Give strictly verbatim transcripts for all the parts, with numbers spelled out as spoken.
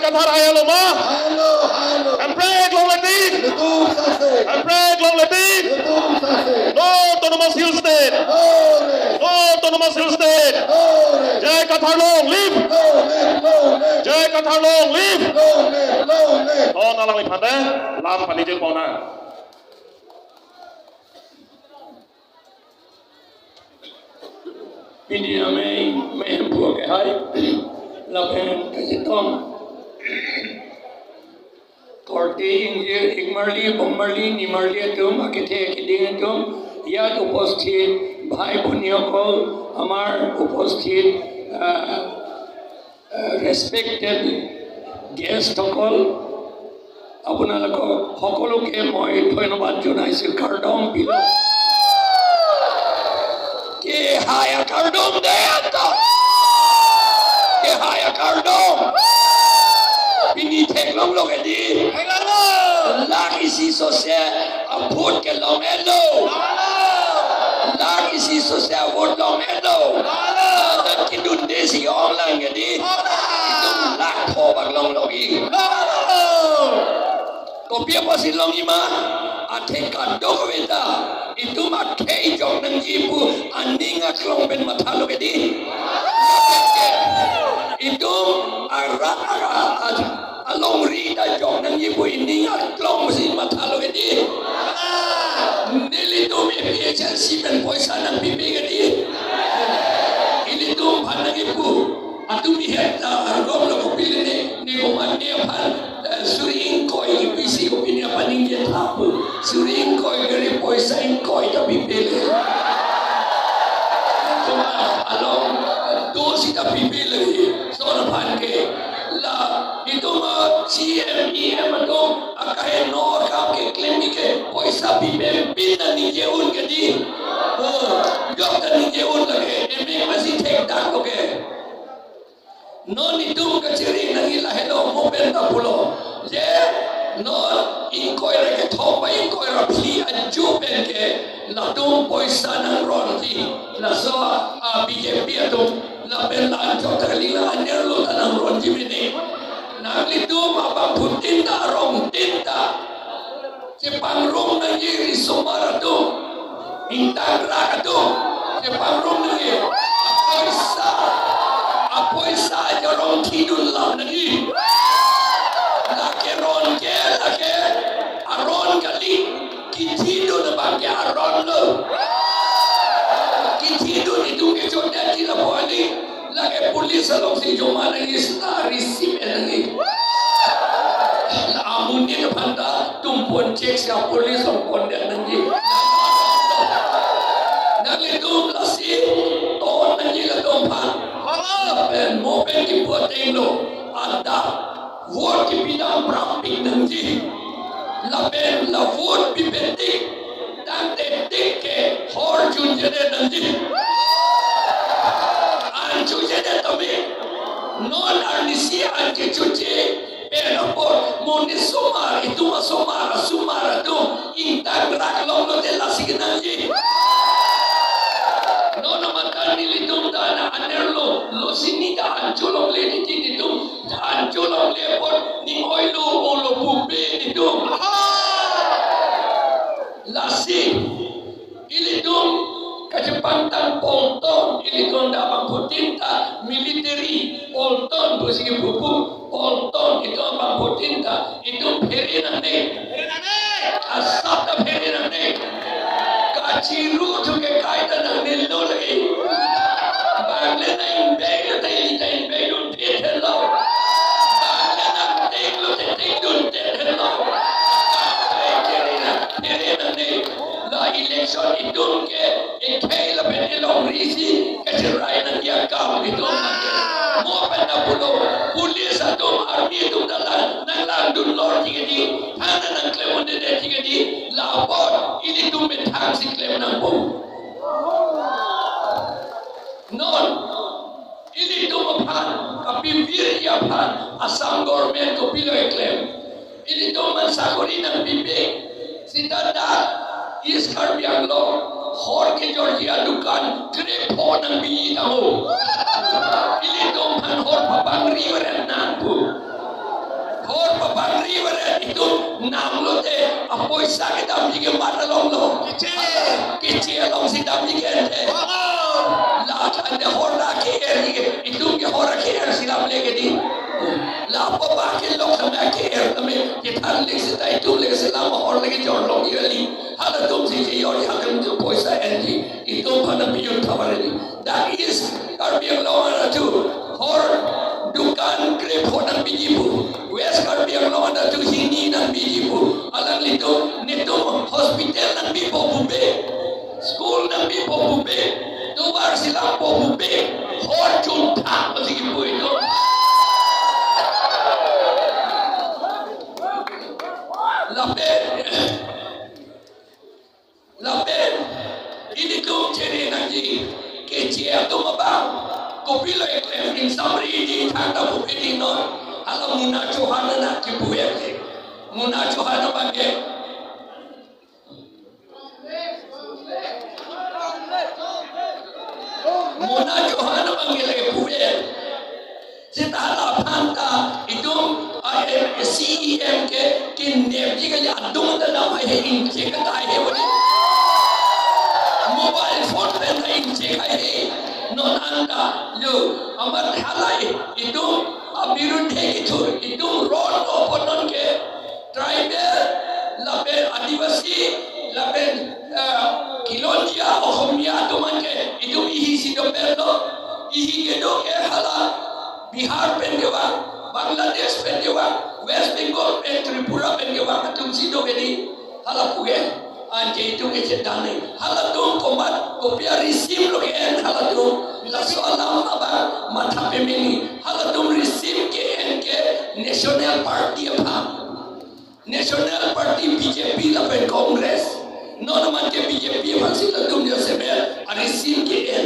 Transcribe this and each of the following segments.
Kathar hai-alo ma? Hai-alo, hai-alo. Hemprek longle ti? Ilitum sase. Hemprek longle ti? Ilitum sase. No Autonomous Hill State. No rest. No Autonomous Hill State. No rest. J I Kathar long live. Long live, long live. J I Kathar long live. Long live, long live. Non alangliphan te lam pali je pona. Pini amei, mei hemphu ke hai, lapen kachetong. Korte ingjir, ik marli, bong marli, ni marli atum, akethe akeding atum, ইয়াত উপস্থিত ভাই ভনীসকল, আমাৰ উপস্থিত, আহ, ৰেচপেক্টেড গেষ্টসকল, আপোনালোকক সকলোকে মই ধন্যবাদ জনাইছো। Kardom pilo. Kehai akardom de anta. Kehai akardom. Pini theklonglo ke di. Lak isi sose avote kelong-etlo. Lak isi sose avote long-etlo. Ladak kedunde si onglang ke di. Itum lak pho bak longlo ke. Kopi apotsi longji ma? Athe kadokave ta itum akhei jok nangji pu aning aklong pen mathalo ke di. Itum arat a- alongri ta jok nangji pu ining aklong si mathalo ke di. Nelitum A P H L C pen poisa nangpipe ke di. Ilitum aphan nangkipu. Atum ihet ta argom lo kopili ne, ne komat ne aphan, eh, suri ingkoi kipisi kopine aphan ningje tha pu. Suri ingkoi kere poisa ingkoi ta pipe le. Komat along, eh, do sita pipe le. Lason aphan ke, la itum a C M, E M atum akaheno akam keklem ke poisa pipe pin ta ningje un ke di. Oh, jok ta ningje un lake, emek masi thekdaklo ke. Non itum kachiri nangji lahelo, mo pen ta pulo. Je, non ingkoi ra kethom ba ingkoi ra phli ajo pen ke, latum poisa nangronji. Laso a B J P atum, lapen la anchot ta kali la anerlo ta nangronji mene. Nanglitum abangphutin ta arongtin ta chepangrum nangji, risomar atum, ingtangrak atum, chepangrum nangji. Apoisa, apoisa ajarong thidun lam nangji. Lake ron ke, lake aron kali. Kithidun abang ke aron lo. Kithidun itum ke chodet ji lapu ali. Lake police alongsi joma nangji, sita receive nangji. La amonit aphan ta tumpon check si police along pondet nangji. Nanglitum lasi ton nangji latum aphan. Pen mo pen kipu ateng lo. Adap vote kipidam prapik nangji. Lapen la vote pipetik tangte tik ke hor junjedet nangji. An chujedet tame. Non arnisi an kechuje pen apot mo ne somar, itum asomar, asomar atum ingtangrak longlo te lasi kenangji. Non amatan nelitum ta na anerlo, lo sini ta an cholongle titi nelitum. An cholongle apot ning oilo olo pupe nelitum. Lasi ilitum kachepangtang polton, ilitum ta abangphutin ta military polton pusi kipu pu, polton itum abangphutin ta itum phere nangne. Asap ta phere nangne. Kachiru thu ke kaita nangnelo lagi. Bang le nang beng le ta ili ta beng dun phet henlo. Bang le nang teng lo te teng dun te henlo. Phere nang, phere nangne. La election itum ke ekhei lapen elongri si kachirai nangji akam itum nangke. Mo pen ta pulo, police atum, army atum ta lang, nang langdun lor ji ke di, thana nangklem un'edet ji ke di, la apot ilitum methang si klem nangpo. Non, ilitum aphan, kapivirji aphan, Assam government kopilo eklem. Ilitum aphan sakori nangpipe. Sita dak East Karbi Anglong hor kejorji adukan krepho nangpi tangho. Ilitum aphan hor pabangri veren nangpo. ke di. Lapu abang ke lok tame, ke-er tame, kethan le seta itum le si lam ahor le kejor long ye kali. Halatum si kejor ya kan tu poisa en di. Itum aphan nangpijut thavar di. That is Karbi Anglong anatthu. Hor dukan krepho nangpiji pu. West Karbi Anglong anatthu hini nangpiji pu. Alanglitum netum hospital nangpipo pu be. School nangpipo pu be. Tovar si lampo pu be. Hor chunthak pasi kipu itum. Lapen, lapen ilitum chere nangji, keche atum abang kopilo eklem, ingsamri di thangta kopilo non. Hala Muna Chauhan nangkipu-e. Muna Chauhan abang ke, Muna Chauhan abang ke le pu-e. Seta hala aphanta itum a M, C E M ke kinep ji kali, adung ta dam hai he, ingchek ta hai he bodi. Mobile phone pen ta ingchek hai he. Non anta yo, amat halai itum abirudhe kithur, itum ron opponent ke tribal, lapen Adivasi, lapen, eh, Khilonjia Ohomia atum an ke itum ihi si dopetlo, ihi kedo ke hala Bihar pen kevang, Bangladesh pen kevang, West Bengal pen, Tripura pen kevang atum si do ke di, hala pu ke. Anke itum ke chethan ni. Halatum komat kopi arisim lo ke-en halatum. Laso alam abang matha peme ni. Halatum risim ke-en ke National Party aphan. National Party B J P lapen Congress. Non amat ke B J P aphan si latum ya seber arisim ke-en.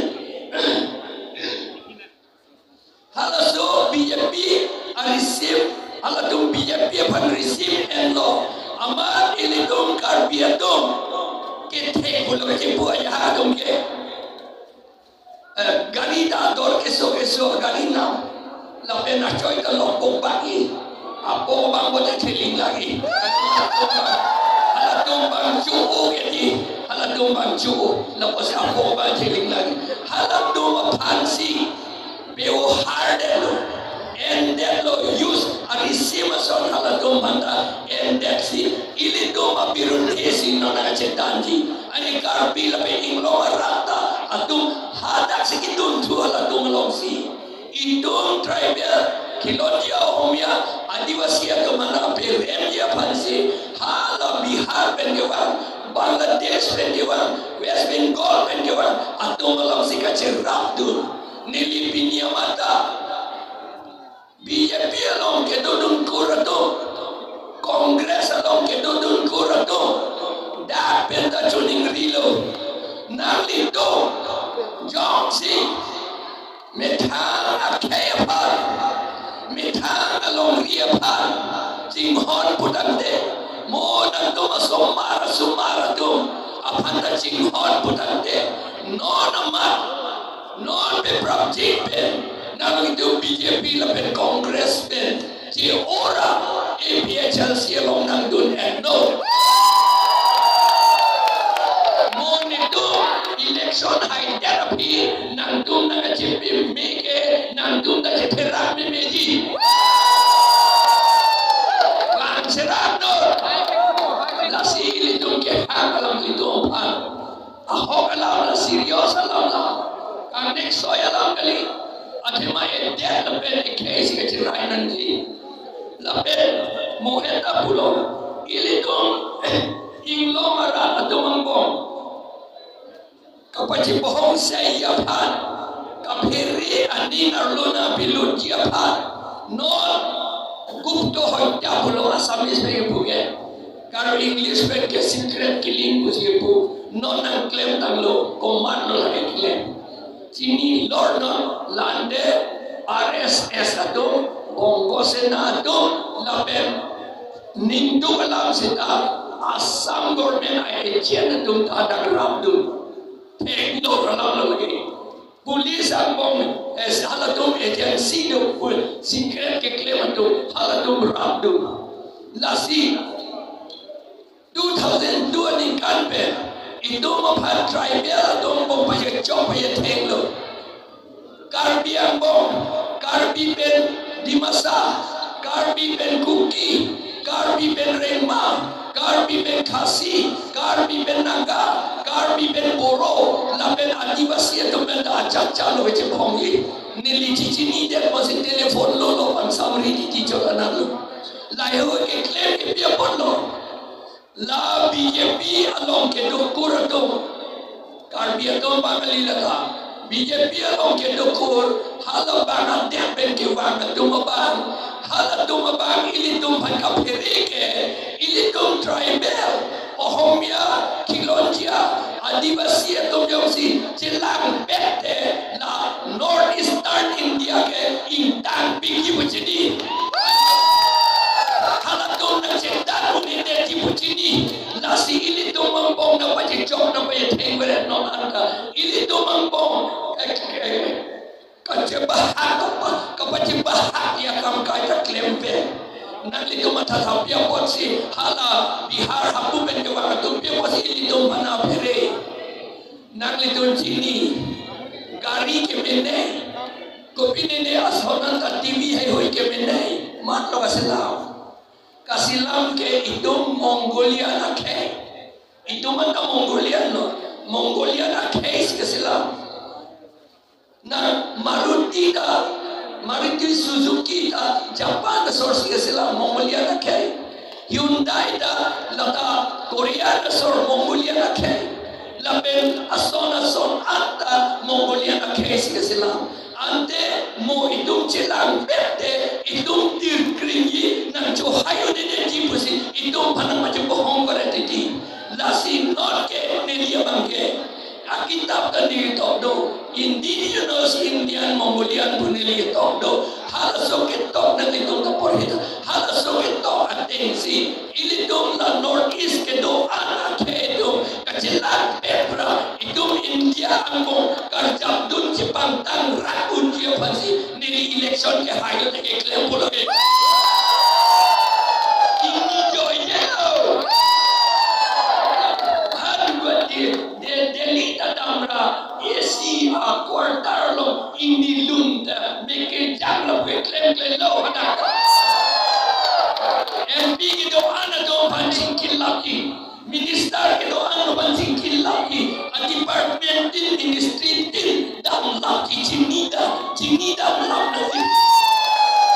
Halaso B J P arisim, halatum B J P aphan risim enlo. Amat ilitum Karbi atum kethek pulo kepu aja atum ke. Eh, gari ta dor keso keso gari nam. Lapen achoi ta lok bok bagi. Apo bang bote theling lagi. Halatum bang chu-u ke di. Halatum bang chu-u. Lapusi apo bang theling lagi. Halatum aphan si bebohar detlo, en detlo, use arisim ason halatum aphanta en det si, ilitum abirudhe si non nangchethanji. Ani Karbi lapen inglong arat ta atum hadak si kidunthu halatum along si. Itum tribal, Khilonjia Ohomia, Adivasi atum aphan peremji aphan si, hala Bihar pen kevang, Bangladesh pen kevang, West Bengal pen kevang atum along si kacherapdun. Neli pini amat ta B J P along kedodun kur atum, Congress along kedodun kur atum, dak pen ta choningrilo. Nanglitum jongsi methang akhei aphan, methang alongri aphan chinghon putangte, mo nangtum asomar asomar atum aphan ta chinghon putangte, non amat, non peprapjin pen, nanglitum B J P lapen Congress pen che-ora A P H L C along nangdun enlo. Mo netum election haidet aphi nangtum nangkachepi me ke nangtum ta chetherak memeji. Bang serak do. Lasi ilitum kehang alam ilitum aphan. Ahok alam la, serious alam la. Kangnek soi alam kali. Athema edet lapen ekhei si kachirai nangji. Lapen mo heta pulo, ilitum inglong arat atum angbong kapachebohong sei aphan, kaphere aning arlo nangpilutji aphan, non gupto hoitya pulo Assamese pen kepu ke. Karo English pen ke secret killing pusi kepu, non nangklemtanglo, komatlo lake klem. Chini lor non lande R S S atum, Bongo Sena atum, lapen ningduk alam seta Assam government a-agent atum ta dak rapdun. Theklo alam lo lake. Police angbong, eh, halatum agency do, pul-, secret keklem atum, halatum rapdun. Lasi two thousand two aningkan pen, itum aphan tribal atum angbong pachechok pachethenglo. Karbi angbong, Karbi pen Dimasa, Karbi pen Kuki, Karbi pen Rengma, Karbi pen Khasi, Karbi pen Naga, Karbi pen Boro, lapen Adivasi atum pen ta ajat chalo chephongji. Neli chechinidet masi telephone lo lo pan samri di di chot analo. Lahei keklem ke pi apotlo. La B J P along kedo kur atum. Karbi atum Bangali lata. B J P along kedo kur, halabang adet pen kevang atum abang. Halatum abang ilitum aphan kaphere ke, ilitum tribal, Ohomia, Khilonjia, Adivasi atum jongsi chelang pet te la North Eastern India ke ingtang pik ji pu chini. Halatum nangchethan un-e det ji pu chini. Lasi ilitum angbong nangpachechok nangpachetheng veret non anta. Ilitum angbong, eh, eh, kachebahak apa, kapachebahak ya kam kaita klem pen. Nanglitum matha tha pi apotsi hala Bihar hapu pen kevang atum pi apotsi ilitum aphan aphere. Nanglitum chini, gari kemene, kopinene ason anta T V heihui kemene, matlo kasilam. Kasilam ke itum Mongolian akhei. Itum anta Mongolian lo, Mongolian akhei si kasilam. Na Maruti ta, Maruti Suzuki ta Japan asor si kasilam, Mongolian akhei. Hyundai ta lata Korea asor, Mongolian akhei. Lapen ason ason anta Mongolian akhei si kasilam. Ante mo itum chelang pet te itum tir kringji nangchohai un-e det ji pusi itum aphan nangpachepohong kore titi. Lasi non ke neli abang ke akitap ta neli tok do, Indigenous Indian Mongolian pu neli tok do. Halaso ketok nanglitum kaporhi ta. Halaso ketok atengsi ilitum la North East kedo-an akhei atum kachelang pet ra itum India angbong karjapdun chepangtang rak unji aphansi neli election kehai lote keklem pulo ke. Ingni joijelo. Han Guwahati, De-, Delhi ta damra A C a quarter along ingni lun ta mekejang lapu keklemklelo hadak. M P kedo-an atum aphan chingkil lagi. Minister kedo-an aphan chingkil lagi. A department tin, ministry tin dam lagi, chini dam, chini dam lagi.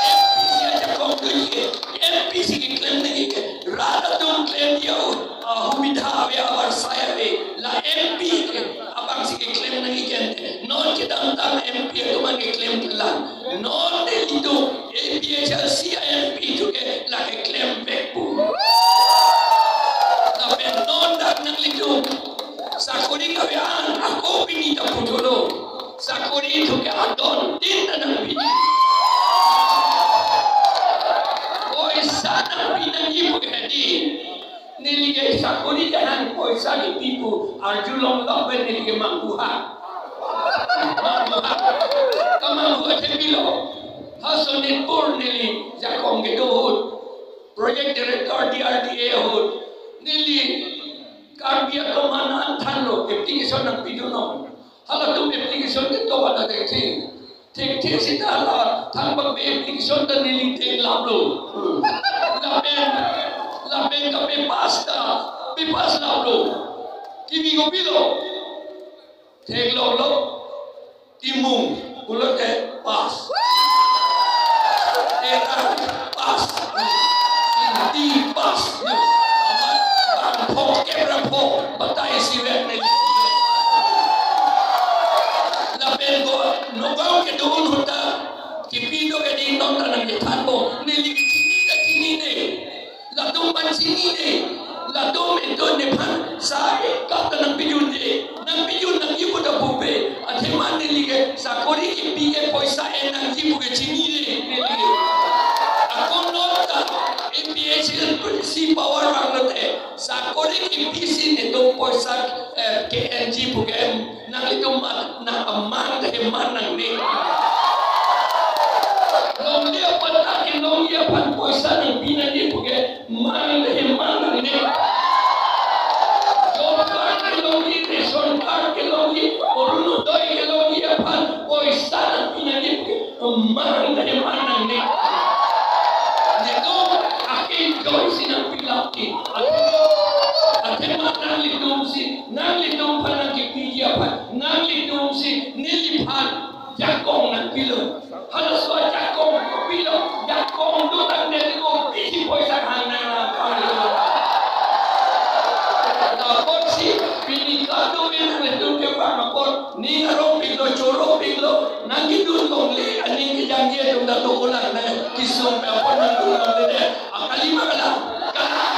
M P si ajakong do ke, M P si keklem nangji ke. Rat atum klem dia, ah, humidha ave, avarsai ave, la M P ke abang si keklem nangji ke ante. Non kedamtang M P atum an keklem kelang. Non nelitum A P H L C M P thu ke la keklem vek pu. Lapen non dak nanglitum sakori kave-an ako pini ta puthotlo. Sakori thu ke adon tin ta nangpi. Poisa nangpi nangji pu ke hedi. Neli ke sakori ke han poisa kepi pu arjulong lok pen neli ke manghu ha. Manghu ha. Kamanghu athe pilo. Ha Sonitpur neli jakong kedo ahut. Project Director D R D A ahut. Neli Karbi atum an an thanlo application nangpidunnon. Halatum application ketok anta thekthe. Thekthe seta hala thangbak me application ta neli deng laplo. Lapen, lapen kapepass ta, pepass laplo. Kimi kopilo. Theklonglo. Timung pulote pass. Terang pass. Ingti pass. Amat bang phongkep ra pho batai sivek neli. Lapen bo Nagaon kedo ahut ta kipi do ke ding non ta nangkethanbom. Neli kachini ta chinine. Latum aphan chinine. Latum eto nephan sa ekap ta nangpijunde. Nangpijun nangji pu ta pupe. Athema neli ke sakori kepi ke poisa en nangji pu ke chinine neli ke. Ako non ta A P H L C power vanglote sakori kepisi netum poisa, eh, ke-enji pu ke nanglitum mat nang amang ta heman nangne. Longle aphan ta kelongji aphan poisa nangpi nangji pu ke mang ta heman nangne. Job card kelongji, ration card kelongji, Orunodoi kelongji aphan poisa nangpi nangji pu ke mang ta heman nangne. si nangpilapji. Athema nanglitumsi, nanglitum aphan nangkepiji aphan, nanglitumsi neliphan jakong nangpilo. Halaso ajakong kopilo, jakong dotangte kopisi poisa hang nang nangpanglo. Apotsi pini kadokave nanglitum kevang apot, ning aropiklo, choropiklo, nangkedun longle, aning kejangje atum ta dolang nang, kesung pe apot nangdun longle de. Akali ma kalang? Kalang.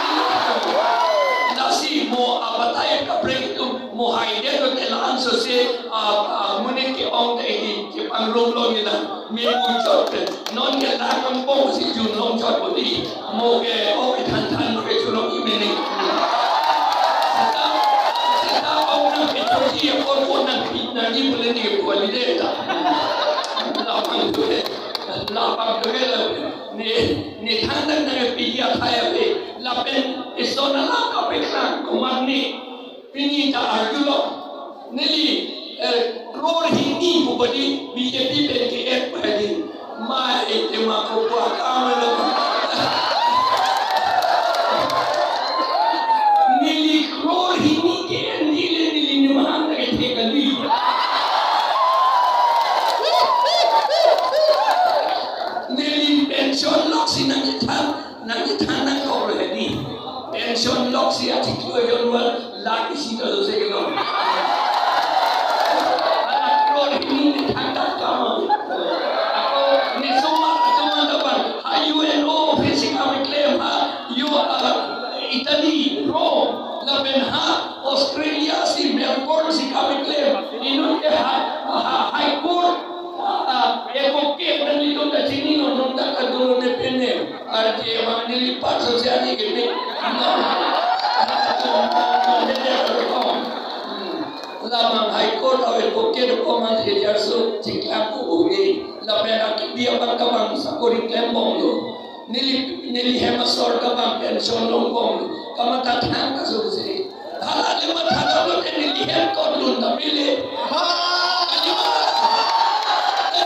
Lasi mo abatai kaprek atum mo haidet lote la-an sose, ah, ah, monit ke-ong te hi, kepangrum longji lang. Me muchot te. Non ke lang angbong si junlong chot bodi. Mo ke-ong kethan than mo ke chulong imene. Seta, seta ong nangkechoji apor ko nangpi nangji pule ne ke kuali de ta. Lapang tu ke. Lapang tu ke la. Ne, ne than than nangpiji athai ave. Lapen eson alam kapeklang komat ne. Pini ta arjulo. Neli, eh, crore hini pu bodi B J P pen ke-en pu hedi. Ma ete ma ko pu akam lo. Neli crore hini ke-en dile neli nimahang lake thek kali. Neli pension loksi nangkethan, nangkethan nangkok lo hedi. Pension loksi achiklo ejon wal lak isi ta dose kelong. Hala crore hini ne than than kama. Ako ne somar atum an ta bang, ha U N O office si kam keklem, ha U, ah, Italy, Rome, lapen ha Australia si Melbourne si kam keklem. Inut ke ha, ha High Court, ah, ah, advocate nanglitum ta chini non non ta kadolo ne pene. Arje abang neli part so siani ke ne. Labang High Court awe koke do koman jejarso chiklang ko uhe. Lapen aki dia bang kabang sakori klembom do. Neli, neli hem asor kabang pension longbom do. Kamatha thang kaso se. Hala le matha dam lote neli hem tot lun ta pele. Ha, kalima.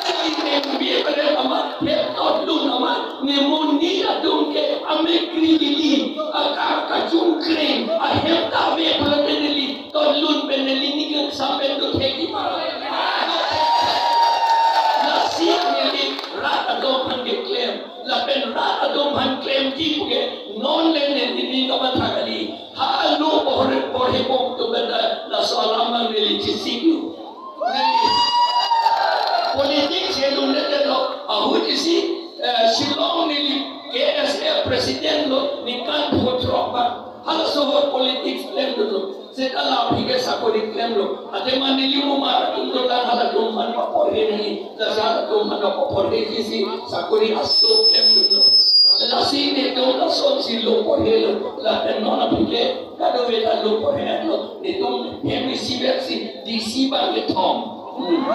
Neli hem bi pele amat hem tot lun amat. Ne monit atum ke amekri lili, aka kachungkreng, ahem ta ave pulote neli tot lun pen neli ning kangsampen do thek-i para. Lasi neli rat atum aphan keklem, lapen rat atum aphan klemji puke non le neli ning kamatha kali. Ha lo porhe, porhebom atum pen ta laso alam abang neli chesik lo. Neli politics helun le lo, ahut isi, eh, Shillong neli K S A president lo, ningkan pho throk abang. Halaso ahut politics klemdunlo. Seta la aphi ke sakori klemlo. Athema neli omar atum dolang, halatum aphan paporhe nangji. Lasi halatum aphan paporheji si sakori aso klemdunlo. Lasi netum lasonsi lo porhelo. Lapen non aphi ke kadokave ta lo porhelo. Netum hem isi vet si D C abang kethom. Hmm.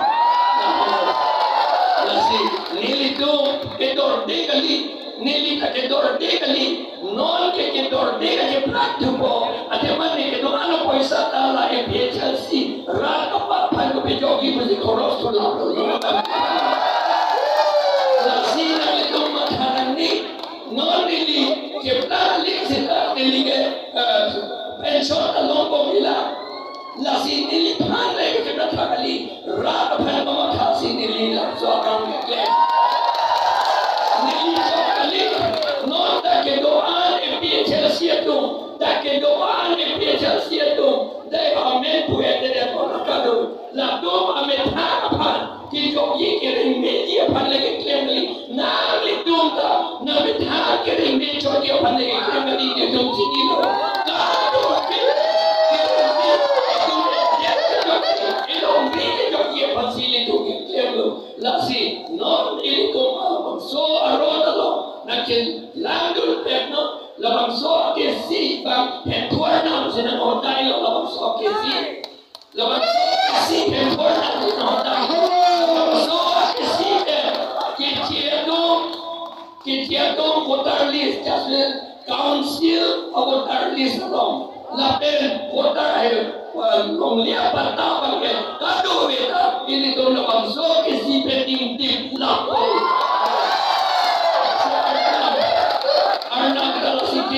Lasi nelitum kedorde kali, neli ta kedorde kali. Non ke kedorde ke plak thupo. Athema ne kedo-an apoisa ta la A P H L C rat kapaphan ko pejokji pusi khoros thu laplo. Lasi nanglitum matha nangji. Non neli keplang kali seta neli ke, eh, pension along ko mila. Lasi neliphan le kematha kali, rat aphan kamatha si neli laso akam keklem. Neli chok kali, non ta kedo-an A P H L C atum, ta kedo-an A P H L C atum, dei amen pu ete de pon akado, latum amethang aphan kejokji kerengmeji aphan le keklem kali. Nanglitum ta nangmethang kerengme chotji aphan le keklem kali, netum chinilo. Latum ke, netum ke, elongri kejokji aphan si netum keklemlo. Lasi non ilitum labangso aron along nangkelangdun peknon, labangso akesi abang hemphu arnam si nanghodailo, labangso akesi. Labangso akesi hemphu arnam si nanghodailo. Labangso akesi ke, keche atum, keche atum voter list, just council a voter list along. Lapen voter, eh, longle apatta abang ke kadokave ta ilitum labangso akesi pen ning dip lapu. Arnam ta lasi ke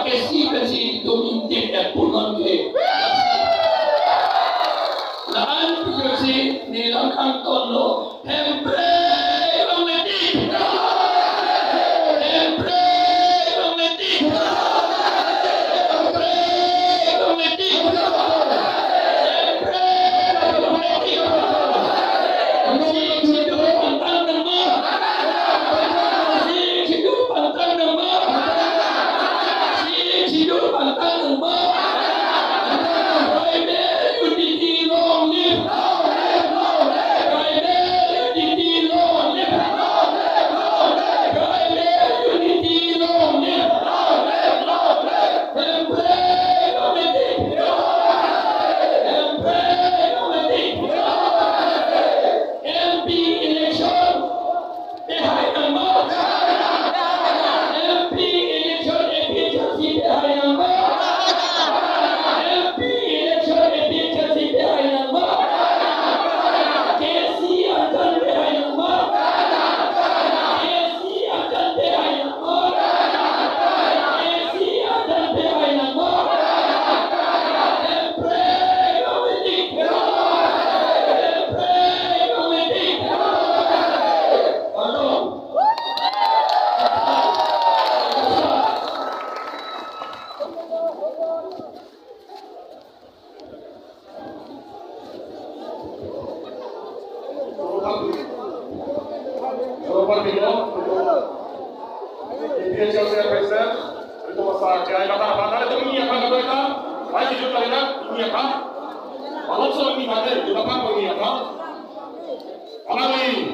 Kesi kesi tum ingtip et punon ke. La-an pusi neli lang kangtonlo. Hemprek longletik. Hemprek longletik. Hemprek longletik. Hemprek longletik. Chingchidur pangthang nang ma? Chingchidur pangthang nang ma? Chingchidur pangthang nang ma? Tribal unity long live! Tribal unity long live! Tribal unity long live! Hemprek longletik! Hemprek longletik! M P election! Pehai nang ma? M P election A P H L C pehai nang ma? M P election A P H L C pehai nang ma? K C antan pehai nang ma? K C antan pehai nang ma? K C antan pehai nang ma? Hemprek longletik! Hemprek longletik! Kardom. Soropan Bino, A P H L C President, itu masa kaya kata kata itu ini apa kata itu, baik itu kali ini apa, kalau soal ini kata itu apa ini apa, kalau ini